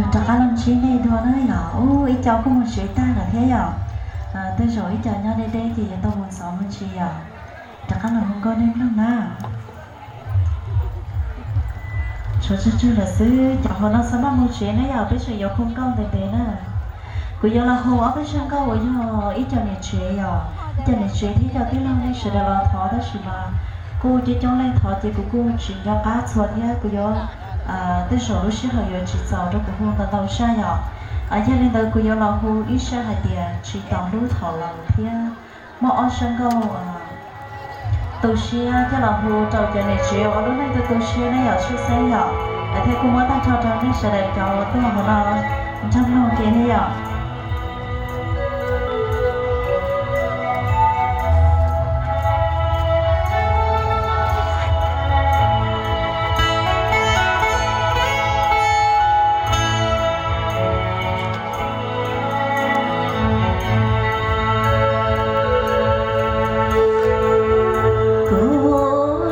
Rov qab los ntsib nej dua na yom. Ub, ib co kuj mus tsev tag lawm thiab yom. Tej zaum ib co nyob deb deb ces yuav tau mus ntxov mus ntsis yom. Rov qab los hu nkauj nej mloog na. Tshuav tsawg tsawg lawm xwb, cov hauv no xav maj mus tsev na yom, peb tseem yuav hu nkauj ntev ntev na. Kuv yuav los hu ob peb zaj nkauj uas yog ib co niam tsev yom, ib co niam tsev thiab cov tij laug nej sawv daws los thov tab sis mas kuj coob coob leej thov ces kuv kuj tsis nco qab txhua thiab kuv yuav, tej zaum lub sij hawm yuav tsis txaus rau kuv hu ntau ntau zaj yom. Yog li ntawd kuv yuav los hu ib zaj hais tias tsis tau hlub thaum laus thiab muaj ob zaj nkauj tu siab coj los hu rau cov niam tsev uas lub neej tu tu siab ne yom, tshwj xeeb yom. Thiab kuj muab tag nrho rau nej sawv daws cov tuaj hauv no nrog mloog ke thiab yom. Kuv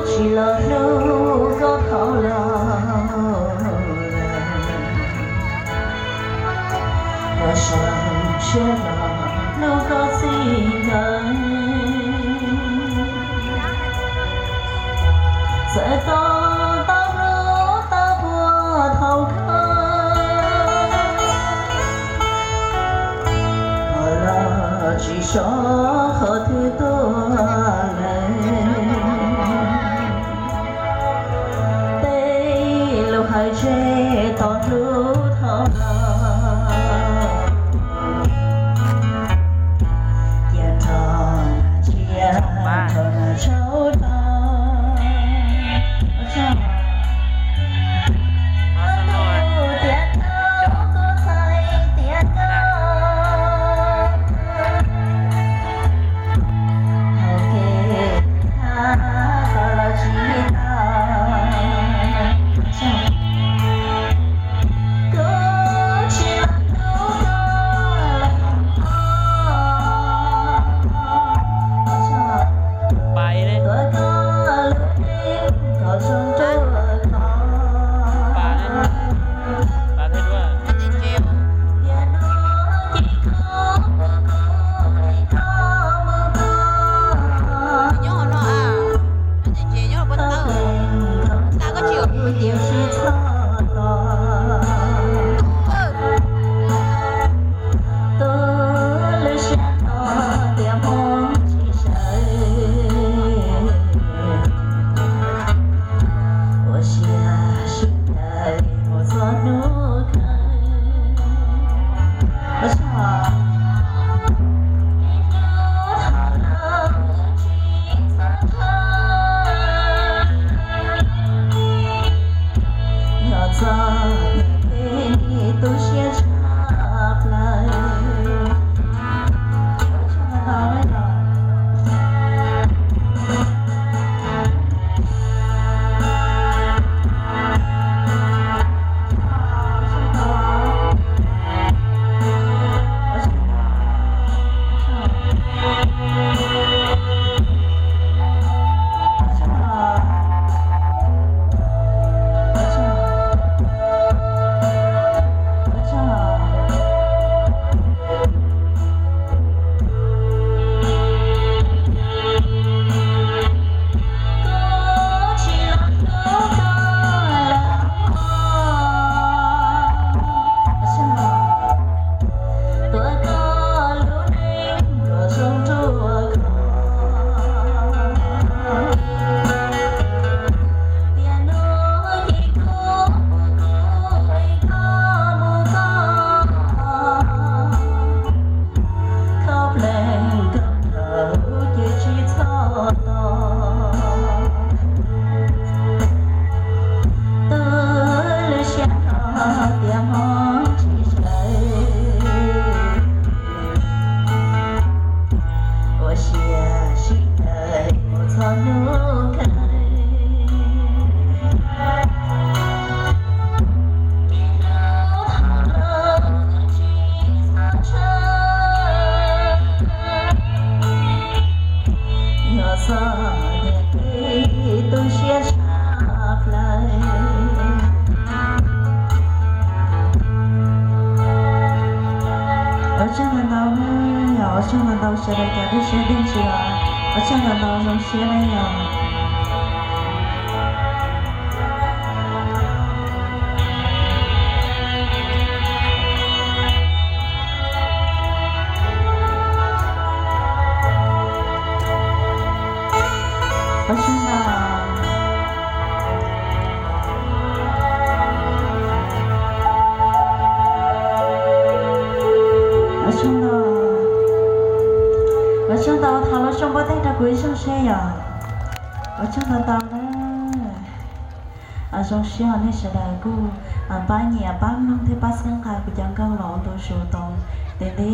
tsis los hlub koj thaum laus, koj sawv siab los hlub koj txij nkawm. Txawm koj tau hlub tau puag thaum kawg, los tsis so qhov twg tuaj lawm. Tej lus hais tseg tau hlub thaum laus, cia rau na cia rau na tsaug rau. Tiav tau kuv txhais tiav koj. Tsaug ntau ntau sawv daws cov lub siab dej ntsws, ua tsaug ntau ntau zoo siab na yom. Ua tsaug ntau. Ua tsaug ntau. Ua tsaug ntau, thov lub suab npuab teg rau kuv ib zaug seb yom. Ua tsaug ntau ntau na. Zoo siab nej sawv daws kuj pab nyiam pab mloog thiab pab txhawb nqa kuv cov nkauj los ntu zus tau ntev ntev